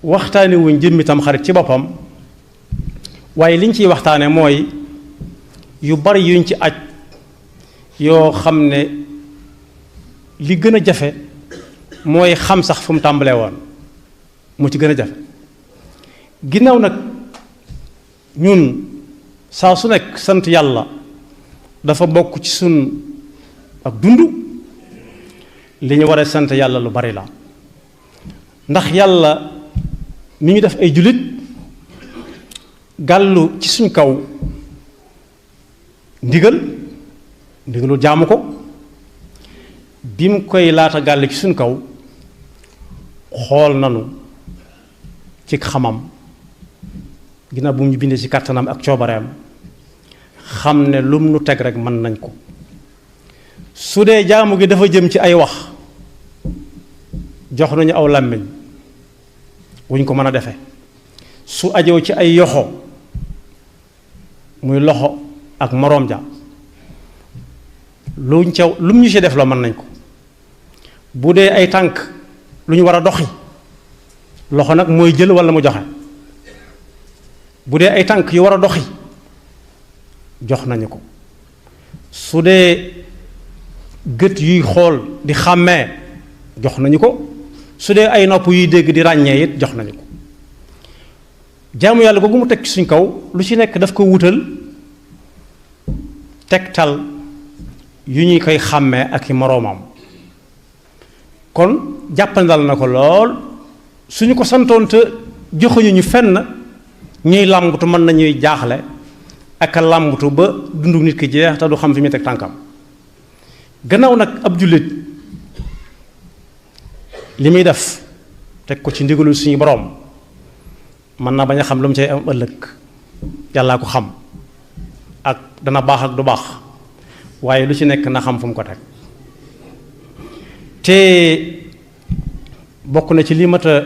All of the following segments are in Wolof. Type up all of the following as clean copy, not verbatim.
waxtaane wuñ jëmmi Tamxarit ci boppam waaye liñ ciy waxtaane mooy yu bari yuñ ci aj yoo xam ne li gën a jafe mooy xam sax fu mu tàmbalee woon mu ci gën a jafe ginnaaw nag ñun saa su nekk sant yàlla dafa bokk ci sun ak dund li ñu war a sant yàlla lu bari la ndax yàlla mi ñu def ay jullit gàllu ci suñ kaw ndigalul jaamu ko bi mu koy laata gàll ci suñ kaw xool nanu ci xamam ginnaaw bu mu ñu bindee ci kàttanam ak coobareem xam ne lum nu teg rek mën nañ ko su dee jaamu gi dafa jëm ci ay wax jox nañu aw làmmiñ wuñ ko mën a defe su ajoo ci ay yoxo muy loxo ak moroom ja luñ ca lum ñu ci def la mën nañ ko bu dee ay tànk lu ñu war a doxi loxo nag mooy jël walla mu joxe bu dee ay tànk yu war a doxi jox nañu ko su dee gët yuy xool di xàmmee jox nañu ko su dee ay nopp yuy dégg di ràññee it jox nañu ko jaamu yàlla googu mu teg ci suñ kaw lu ci nekk daf ko wutal tegtal yu ñuy koy xàmmee ak i moroomam kon jàppandal na ko lool suñu ko santoon te joxuñu ñu fenn ñuy làmbutu mën nañuy jaaxle ak a làmbutu ba dundu nit ki jeex te du xam fi muy teg tànkam gannaaw nag ab jullit li muy def teg ko ci ndigalul suñu boroom mën na bañ a xam lu mu cay am ëllëg yàllaa ko xam ak dana baax ak du baax waaye lu ci nekk na xam fu mu ko teg te bokk na ci lii mat a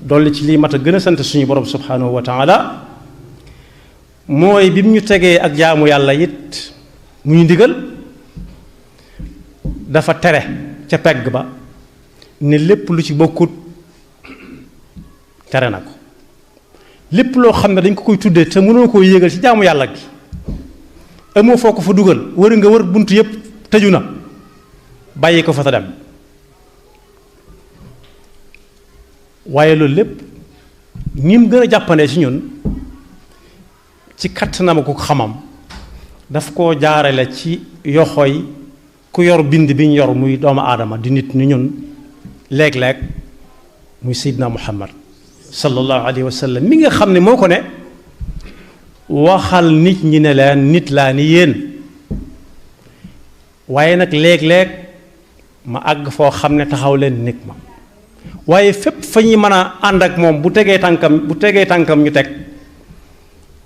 dolli ci lii mat a gën a sant suñu borom subhanahu wa taala mooy bi mu ñu tegee ak jaamu yàlla it mu ñu ndigal dafa tere ca pegg ba ne lépp lu ci bokkut tere na ko lépp loo xam ne dañ ko koy tuddee te mënoo koo yéegal ci jaamu yàlla gi amoo foo ko fa dugal wër nga wër bunt yépp tëju na bàyyi ko fa ta dem waaye loolu lépp ñi mu gën a jàppandee ci ñun ci kattanam ko xamam daf koo jaarale ci yoxoy ku yor bind bi ñu yor muy doomu aadama di nit ni ñun léeg-léeg muy Seydina Muhammad sallallahu alayhi wa sallam mi nga xam ne moo ko ne waxal nit ñi ne leen nit laa ni yéen waaye nag léeg-léeg ma àgg foo xam ne taxaw leen nit ma waaye fépp fa ñuy mën a ànd ak moom bu tegee tànkam ñu teg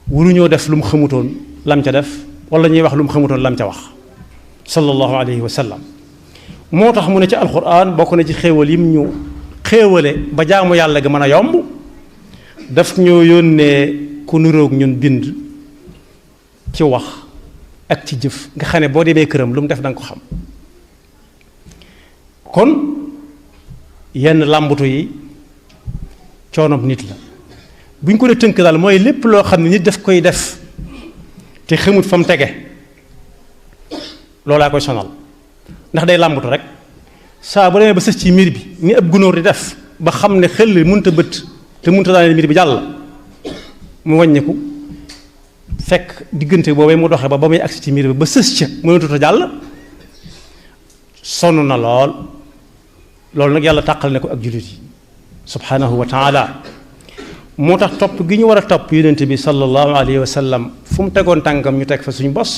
waruñoo def lu mu xamutoon lam ca def wala ñuy wax lu mu xamutoon lam ca wax sallallahu alayhi wa sallam moo tax mu ne ci alquran bokk na ci xéewal yim ñu xéewale ba jaamu yàlla gi mën a yomb daf ñoo yónnee ku nuroog ñun bind ci wax ak ci jëf nga xam ne boo demee këram lu mu def danga ko xam kon yenn làmbutu yi coonob nit la bu ñu ko dee tënk daal mooy lépp loo xam ne nit daf koy def te xamut fa mu tege loolaa koy sonal ndax day làmbutu rek saa bu demee ba sës ci miir bi ni ab gunóor di def ba xam ne xel mënta bët te mënta daane miir bi jàll mu wàññiku fekk diggante boobee mu doxee ba muy agsi ci miir bi ba sës ca mënatut a jàll sonn na lool loolu nag yàlla tàqal ne ko ak jullit yi subhanahu wa taala moo tax topp gi ñu war a topp yonent bi sallallahu alayhi wa sallam fu mu tegoon tànkam ñu teg fa suñu bos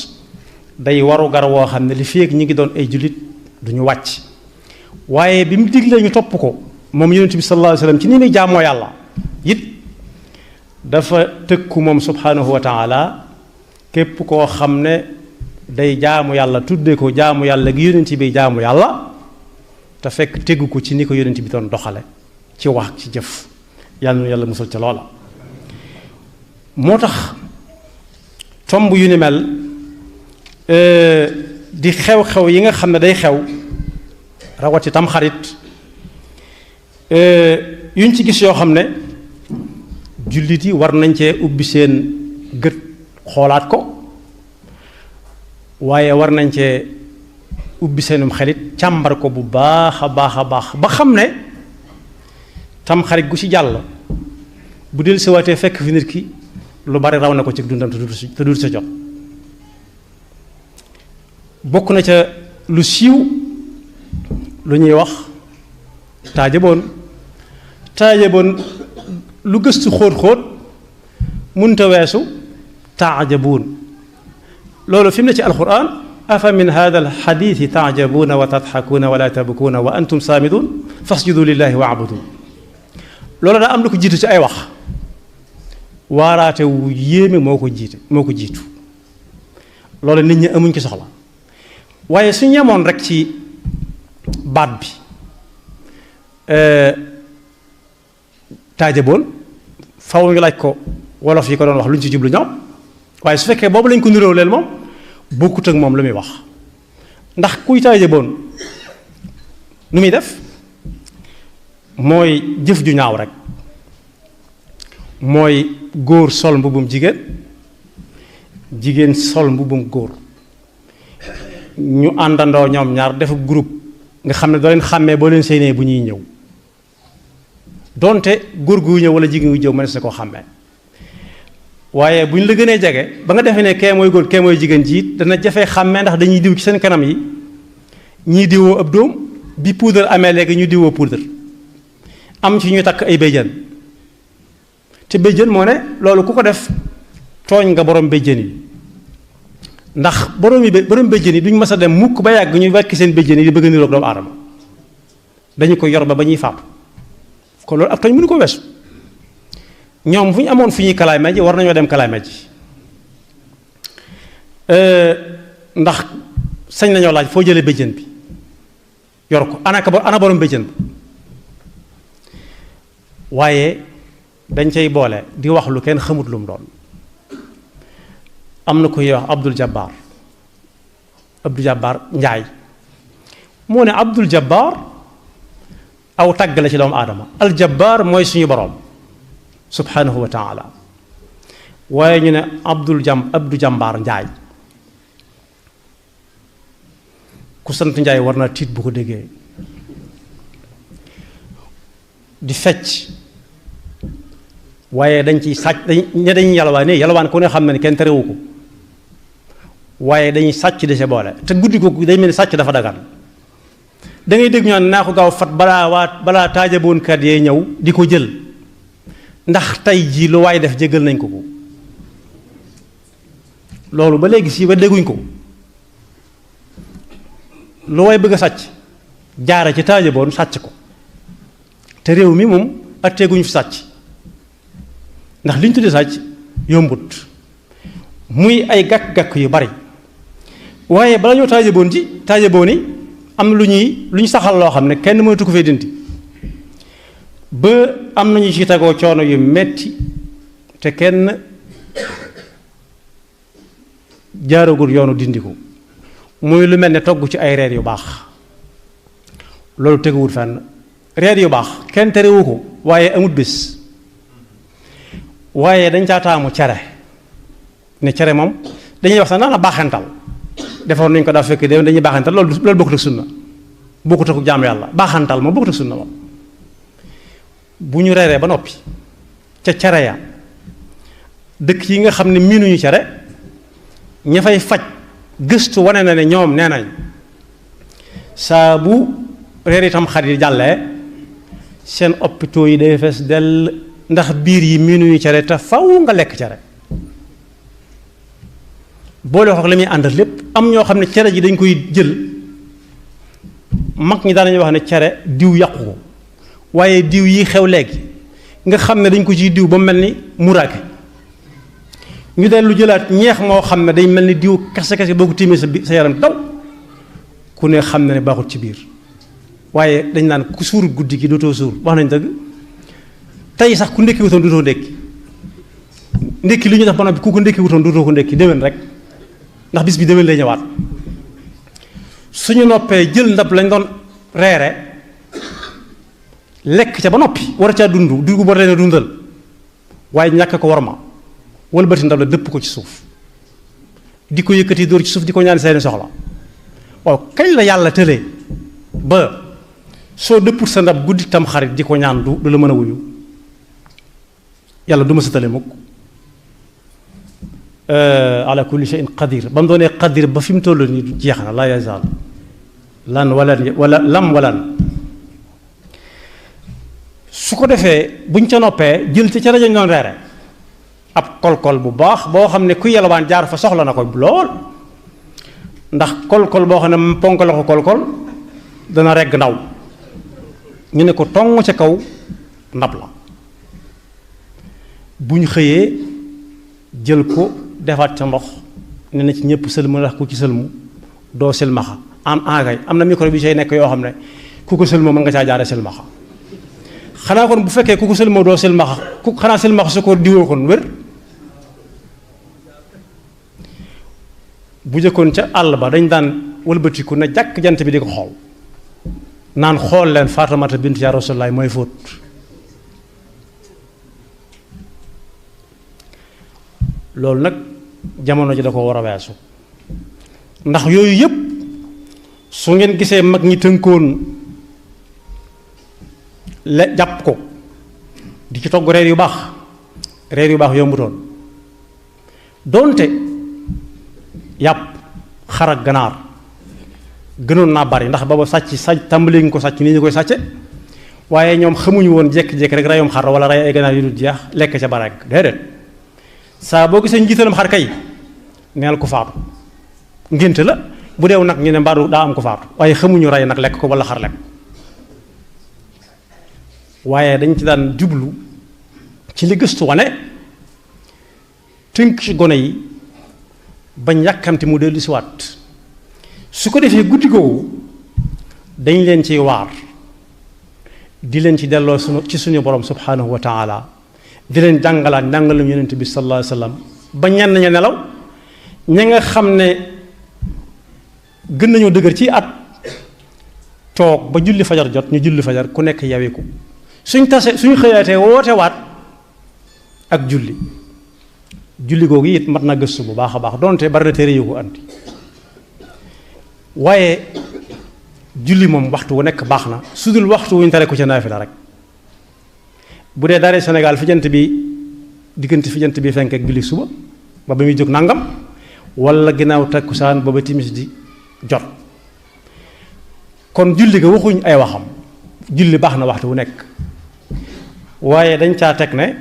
day waru gar woo xam ne li fi ak ñi ngi doon ay jullit duñu wàcc waaye bi mu diglee ñu topp ko moom yonent bi sallallahu alayhi wa sallam ci ni muy jaamoo yàlla it dafa tëkku moom subhanahu wa taala képp koo xam ne day jaamu yàlla tuddee ko jaamu yàlla gi yonent bi jaamu yàlla te fekk tegu ko ci ni ko yonent bi doon doxale ci wax ci jëf yàlla na yàlla musal ca loola moo tax tomb yu ni mel di xew-xew yi nga xam ne day xew rawati tam xarit yuñ ci gis yoo xam ne jullit yi war nañ cee ubbi seen gët xoolaat ko waaye war nañ cee ubbi seenum xelit càmbar ko bu baax a baax a baax ba xam ne tam xarit gu ci jàll bu del siwaatee fekk fi nit ki lu bari raw na ko ci dundam te dul sa jot bokk na ca lu siiw lu ñuy wax taajaboon lu gëstu xóot-xóot munta weesu taajabuun loolu fi mu ne ci alquran afa min hada alxadithi taajabuuna wa tadxakuuna wala tabkuuna wa antum saamidun fasjudu lillahi wa abudu loolu daa am lu ko jiitu ci ay wax waaraate wu yéeme moo ko jiitu loolu nit ñi amuñ ci soxla waaye su ñemoon rek ci baat bi taajaboon faw ñu laaj ko wolof yi ko doon wax lu ñu ci jublu ñoom waaye su fekkee boobu lañ ko niróo leen moom bokkut ak moom lu muy wax ndax kuy taajaboon nu muy def mooy jëf ju ñaaw rek mooy góor sol mbubum jigéen sol mbubum góor ñu àndandoo ñoom ñaar def groupe nga xam ne doo leen xàmmee boo leen séenee bu ñuy ñëw donte góor gu ñëw wala jigéen gu ñëw mënees na koo xàmmee waaye bu ñu la gënee jege ba nga defee ne kee mooy góor kee mooy jigéen jiit dana jafee xàmmee ndax dañuy diw ci seen kanam yi ñii diwoo ab dóom bi poudre amee léegi ñu diwoo poudre am ci ñu takk ay béjjën te béjjën moo ne loolu ku ko def tooñ nga borom béjjën yi ndax borom béjjën yi duñ mës a dem mukk ba yàgg ñu wekk seen béjjën yi di bëgg a niroog doomu aadama dañu ko yor ba ñuy faatu kon loolu ab tooñ mënu ko weesu ñoom fu ñu amoon fu ñuy kalaame ji war nañoo dem kalaame ji ndax sañ nañoo laaj foo jëlee béjjën bi yor ko ana borom béjjën bi waaye dañ cay boole di wax lu kenn xamut lu mu doon am na ko wax Abdul Jabbar Njaay moo ne Abdul Jabbar aw tàgg la ci doomu aadama al Jabbar mooy suñu boroom subhanahu wa taala waaye ñu ne Abdu Jàmbaar Njaay ku sant Njaay war na tiit bu ko déggee di fecc waaye dañ ciy sàcc dañuy yalwaan ku ne xam na ne kenn terewu ko waaye dañuy sàcc di sa boole te guddi ko day mel ni sàcc dafa dagan da ngay dégg ñu naan naa ko gaaw fat balaa taajaboon kat yee ñëw di ko jël ndax tey jii lu waay def jégal nañ ko loolu ba léegi si ba dégguñ ko lu waay bëgg a sàcc jaara ci taajaboon sàcc ko te réew mi moom atteeguñu fi sàcc ndax li ñu tuddee sàcc yombut muy ay gàkk-gàkk yu bari waaye bala ñoo taajaboon yi am na lu ñu saxal loo xam ne kenn mënatu ko fee dindi ba am nañu ci tegoo coono yu metti te kenn jaaragul yoonu dindi ko muy lu mel ne togg ci ay reer yu baax loolu teguwul fenn reer yu baax kenn terewu ko waaye amut bés waaye dañ caa taamu cere ne cere moom dañuy wax sax naa la baaxantal defoon nañ ko daa fekk de dañuy baaxantal loolu bokkut ak sunna bokkut ak jaam yàlla baaxantal moom bokkut ak sunna moom bu ñu reeree ba noppi ca cere ya dëkk yi nga xam ne miinuñu cere ña fay faj gëstu wane na ne ñoom nee nañ saa bu reer itam xarit yi jàllee seen hôpitaux yi day fees dell ndax biir yi miinuñu cere te faw nga lekk cere boole wax li muy àndal lépp am ñoo xam ne cere ji dañ koy jël mag ñi daanañu wax ne cere diw yàqu ko waaye diw yi xew léegi nga xam ne dañ ko ciy diw ba mel ni muraake ñu dellu jëlaat ñeex moo xam ne day mel ni diw kese boo ko tiimee sa yaram daw ku ne xam ne baaxut ci biir waaye dañ naan ku suur guddi gi dootoo suur wax nañ dëgg tey sax ku ndekki wutoon dootoo ndekki li ñu def ba noppi ku ko ndekki wutoon dootoo ko ndekki déwén rek ndax bis bi déwén lay ñëwaat suñu noppee jël ndab lañ doon reere lekk ca ba noppi war a caa dund dugub war leen a dundal waaye ñàkk ko war ma wëlbati ndab la dëpp ko ci suuf di ko yëkkati dóor ci suuf di ko ñaan seeni soxla waaw kañ la yàlla tëlee ba soo dëpput sa ndab guddi tam xarit di ko ñaan du la mën a wuyu yàlla du ma sa tële mukk ala kulli shay'in qadir ba mu doonee qadir ba fi mu toll nii jeex na la yazal lan wala lam walan su ko defee buñ ca noppee jël ci ca rajo ñu doon reere ab kolkol bu baax boo xam ne ku yelwaan jaar fa soxla na ko lool ndax kolkol boo xam ne ponk la ko kolkol dana regg ndaw ñu ne ko tong ca kaw ndab la bu ñu xëyee jël ko defaat ca ndox ne na ci ñëpp sëlmu ndax ku ci sëlmu doo sëlmaxa am aagay am na micro bi say nekk yoo xam ne ku ko sëlmoo mën nga caa jaare sëlmaxa xanaa kon bu fekkee ku ko sëlmoo doo sëlmaxa ku xanaa sëlmaxa su ko diwoo kon wér bu jëkkoon ca àll ba dañ daan wëlbatiku na jàkk jant bi di ko xool naan xool leen Faatamata bint yaa Rasulullaah mooy fóot loolu nag jamono ji da ko war a weesu ndax yooyu yëpp su ngeen gisee mag ñi tënkoon jàpp ko di ci togg reer yu baax yombutoon doonte yàpp xar ak ganaar gënoon naa bari ndax booba sàcc tàmbali nga ko sàcc nii ñu koy sàcce waaye ñoom xamuñu woon jékki-jékki rek reyum xar wala rey ay ganaar yu dul jeex lekk ca bara rek déedéet saa boo gisee njiitalam xar kay neel ko faatu ngénte la bu deew nag ñu ne mbaadu daa am ko faatu waaye xamuñu rey nag lekk ko wala xar lekk waaye dañ ci daan jublu ci li gëstu wane tënk ci gone yi bañ yàkkamti mu dellu si waat su ko defee guddi googu dañ leen ciy waar di leen ci delloo ci suñu borom subhanahu wa taala di leen jàngalaat njàngalum yonent bi sallallahu alayhi wa sallam ba ñenn ña nelaw ña nga xam ne gën nañoo dëgër ci at toog ba julli fajar jot ñu julli fajar ku nekk yawiku suñ xëyaatee woote waat ak julli googu it mat na gëstu bu baax a baax donte bari na téere yu ko andi waaye julli moom waxtu wu nekk baax na su dul waxtu wuñ tere ko ca naafila rek bu dee daaree Sénégal fi jant bi diggante fi jant bi fenk ak julli suba ba muy jóg nangam wala ginnaaw takkusaan ba timis di jot kon julli ga waxuñ ay waxam julli baax na waxtu wu nekk waaye dañ caa teg ne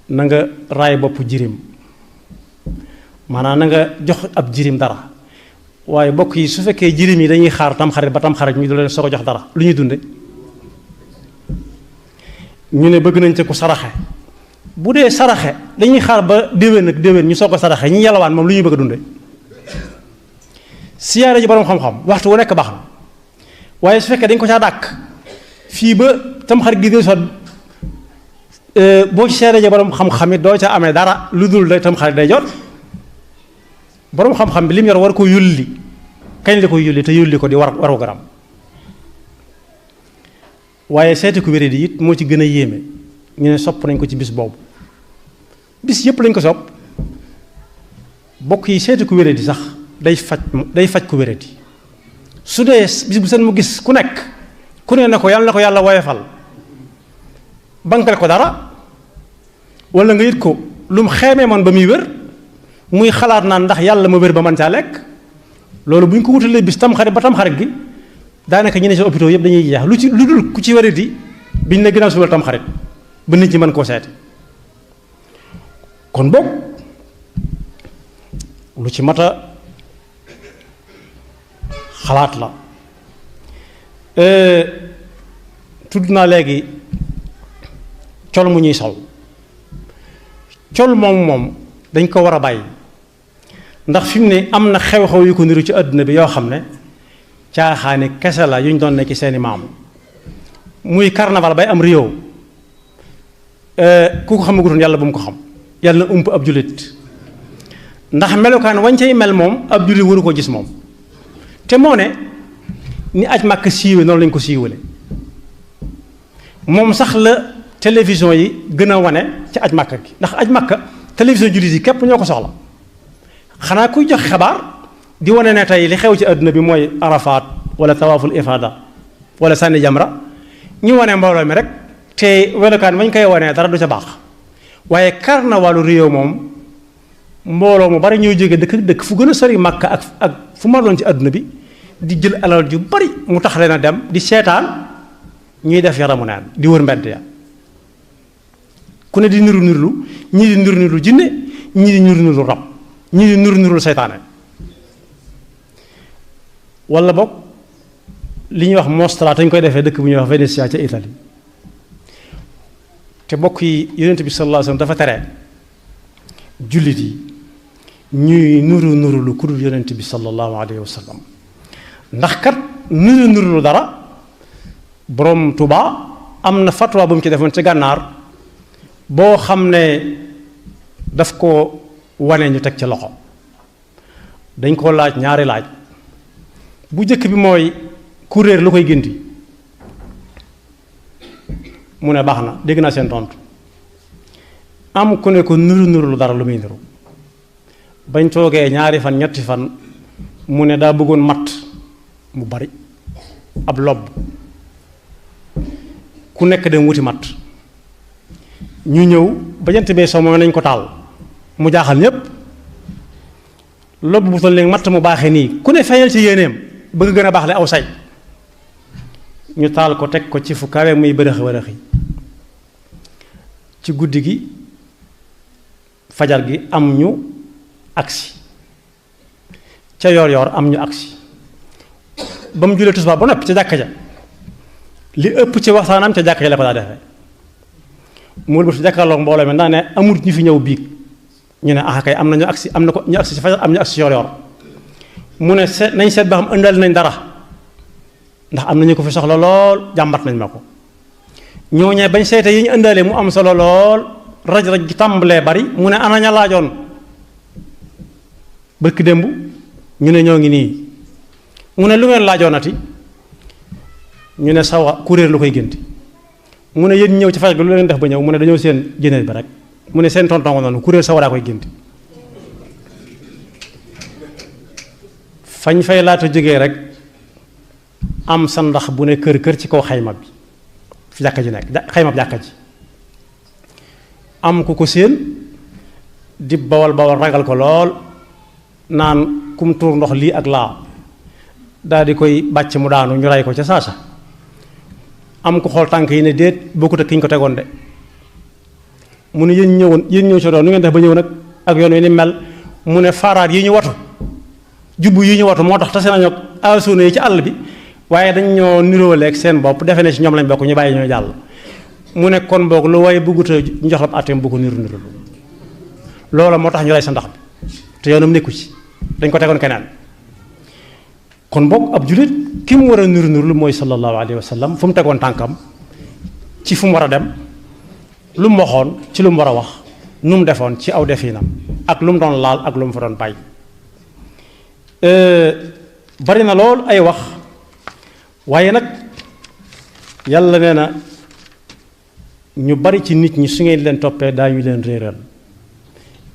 na nga raay bopp jirim maanaam na nga jox ab jirim dara waaye bokk yi su fekkee jirim yi dañuy xaar tamxarit ba tamxarit ñu du leen soog a jox dara lu ñuy dunde ñu ne bëgg nañ ca ko saraxe bu dee saraxe dañuy xaar ba déwén ak déwén ñu soog a saraxe ñi yalwaan moom lu ñuy bëgg a dunde siyaare ji borom xam-xam waxtu wu nekk baax na waaye su fekkee dañ ko caa dàkk fii ba tamxarit gi sot boo ci siyaare ji borom xam-xam it doo ca amee dara lu dul day tamxarit day jot borom xam-xam bi li mu yor war ko yulli kañ la ko yulli te yulli ko di waru garam waaye seeti ku wéré di it moo ci gën a yéeme ñu ne sopp nañ ko ci bis boobu bis yëpp lañ ko sopp bokk yi seeti ku wéré di sax day faj ku wéré di su dee bis bu seen mu gis ku nekk ku ne na ko yàlla woyofal bankal ko dara wala nga yit ko lu mu xeemee man ba muy wér muy xalaat naan ndax yàlla ma wér ba man caa lekk loolu bu ñu ko wutalee bis tamxarit ba tamxarit gi daanaka ñu ne si hôpital yëpp dañuy jeex lu dul ku ci wér di biñ ne ginnaaw suba tamxarit ba nit ñi mën koo seeti kon boog lu ci mat a xalaat la tudd naa léegi col mu ñuy sol col moom dañ ko war a bàyyi ndax fi mu ne am na xew-xew yu ko niru ci àdduna bi yoo xam ne caaxaani kese la yu ñu doon nekk ci seeni maam muy carnaval bay am Rio ku ko xamagutoon yàlla bu mu ko xam yàlla na ump ab jullit ndax melukaan wañ cay mel moom ab jullit waru ko gis moom te moo ne ni aj màkk siiwe noonu lañ ko siiwale moom sax la télévision yi gën a wane ci aj Makka gi ndax aj Makka télévision jullit yi képp ñoo ko soxla xanaa kuy jox xabaar di wane ne tey li xew ci àdduna bi mooy Arafat wala tawaaful ifada wala sànni jamra ñu wane mbooloo mi rek te welokaan bañ koy wanee dara du ca baax waaye carnavalu Rio moom mbooloo mu bari ñuy jóge dëkk fu gën a sori Makka ak fu ma doon ci àdduna bi di jël alal ju bari mu tax leen a dem di seetaan ñuy def yaramu neen di wër mbedd ya ku ne di niru nirulu ñii di niru niru jinne ñii di niru niru rab ñii di niru niru seytaane wala boog li ñuy wax Mostra te ñu koy defee dëkk bu ñuy wax Venezia ca Italie te bokk yi yonent bi sallallahu alayhi wasallam dafa tere jullit yi ñuy nuru nuru lu ku dul yonent bi sallallahu alayhi wasallam ndax kat nuru nuru lu dara borom Tuuba am na fatwa bu mu ci defoon ci gànnaar boo xam ne daf ko wane ñu teg ci loxo dañ ko laaj ñaari laaj bu njëkk bi mooy kuréer lu koy gindi mu ne baax na dégg naa seen tontu am ku ne ko nuru nuru lu dara lu muy niru bañ toogee ñaari fan ñetti fan mu ne daa bëggoon matt mu bari ab lobb ku nekk dem wuti matt ñu ñëw ba jant bee soo moom nañ ko taal mu jaaxal ñépp lobb bu toll léegi matt mu baaxee nii ku ne feeñal ci yéeneem bëgg gën a baax le aw say ñu taal ko teg ko ci fu kawe muy bërëxi bërëxi ci guddi gi fajar gi am ñu agsi ca yoor yoor am ñu agsi ba mu julee tisbaar ba noppi ca jàkka ja li ëpp ci waxtaanam ca jàkka ja la ko daa defee mu wëlbati jàkkaarloog mbooloo mi ndax ne amul ñu fi ñëw biig ñu ne ah kay am na ñu agsi am na ko ñu agsi ci fajar am ñu agsi ci yoor yoor mu ne seet nañ seet ba xam ëndal nañ dara ndax am nañu ko fi soxla lool jàmbat nañ ma ko ñooñee bañ seete yi ñu ëndalee mu am solo lool raj-raj gi tàmbalee bari mu ne ana ña laajoon bëkk démb ñu ne ñoo ngi nii mu ne lu ngeen laajoonati ñu ne sawa kuréel lu koy génti mu ne yéen ñëw ci faj gi lu leen def ba ñëw mu ne dañoo seen jëneel bi rek mu ne seen tonton noonu kuréel sawaraa koy génti fañ fay laata jógee rek am sa ndax bu ne kër kër ci kaw xayma bi fi jàkka ji nekk xayma bi jàkka ji am ku ko séen di bawal bawal ragal ko lool naan kum tuur ndox lii ak laa daal di koy bàcc mu daanu ñu rey ko ca saasa am ku xool tànk yi ne déet bokkut ak ki ñu ko tegoon de mu ne yéen ñëw ci doon nu ngeen def ba ñëw nag ak yoon wi ni mel mu ne faaraat yi ñu watu jubbu yi ñu watu moo tax tase nañu asuna yi ci àll bi waaye dañ ñoo niróoleeg seen bopp defe ne ci ñoom lañ bokk ñu bàyyi ñoo jàll mu ne kon boog lu waaye bëggut a njox la atem bu ko niru niru loola moo tax ñu rey sa ndax bi te yoonam nekku ci dañ ko tegoon keneen kon boog ab jullit ki mu war a niru niru lu mooy sallallahu alayhi wa sallam fu mu tegoon tànkam ci fu mu war a dem lu mu waxoon ci lu mu war a wax nu mu defoon ci aw definam ak lu mu doon laal ak lu mu fa doon bàyyi bari na lool ay wax waaye nag yàlla nee na ñu bari ci nit ñi su ngeen leen toppee daañu leen réeral